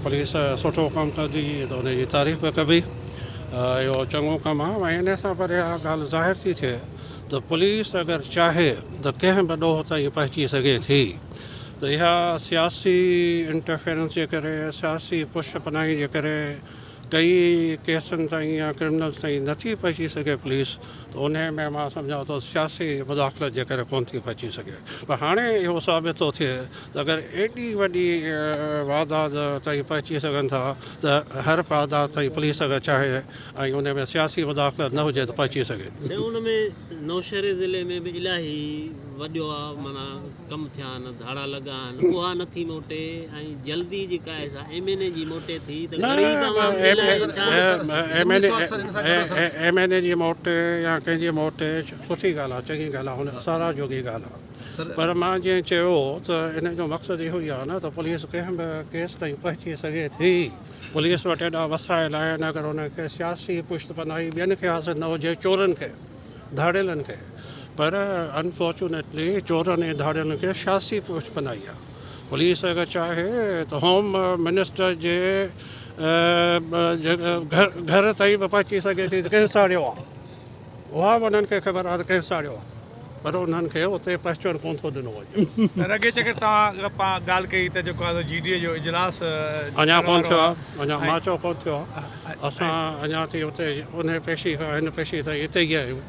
Police سٺو ڪم ڪندي ته ان جي تعريف به ڪبي. اهو چڱو ڪم آهي ۽ ان سان پر اها ڳالهه ظاهر ٿي ٿئي ته پوليس اگر چاهي ته ڪنهن به ڏوهه تائين پهچي سگهي ٿي ته اها سياسي انٽرفيرنس جي ڪري سياسي پش پناهي جي ڪري ڪئي ڪيسن تائين يا ڪرمنلز تائين نٿي پهچي سگهي پوليس ته انهي ۾ مان سمجهان ٿو سياسي مداخلت جي ڪري ڪونه ٿي پهچي سگهي پر هاڻي اهو ثابت ٿو ٿئي ته اگر ايڏي وڏي واردات تائين پهچي سگهن ٿا ته هر واردات تائين پوليس اگر چاهي ۽ انهي ۾ سياسي مداخلت نه هجي ته پهچي سگهي ٿي. سائين ان ۾ نوشهري ضلعي ۾ به الاهي وڏو آ معنيٰ ڪم ٿيا آهن ڌاڙا لڳا آهن اها نٿي موٽي ۽ جلدي جيڪا آهي سا ايم اين اي جي موٽي ٿي ته غريب عوام جي لاء ڇا ايم اين اي جي موٽ يا ڪنهن جي موٽ سٺي ڳالهه آهي چڱي ڳالهه آهي هن ساراهه جوڳي ڳالهه آهي پر مان جيئن چيو ته ان جو مقصد اهو ئي آهي نه ته پوليس ڪنهن به ڪيس تائين پهچي سگهي ٿي پوليس وٽ ايڏا وسائل آهن اگر انهن کي سياسي پشت پناهي ٻين کي حاصل نه هجي چورن کي ڌاڙيلن کي پر انفارچونيٽلي چورن ۽ ڌاڙيلن کي سياسي پشت پناهي آهي پوليس اگر چاهي ته هوم منسٽر جي گهر تائين به پهچي سگهي ٿي ته ڪنهن ساڙيو آهي اها به انهن کي خبر آهي ته ڪنهن ساڙيو آهي پر انهن کي اتي پهچڻ ڪونه ٿو ڏنو وڃي. سر اڳي چڪر توهان ڳالهه ڪئي ته جيڪو آهي جي ڊي اي جو اجلاس اڃا ڪونه ٿيو آهي اڃا مان چيو ڪونه ٿيو آهي اسان اڃا تائين اتي انهي پيشي کان هن پيشي تائين اتي ئي آهيون.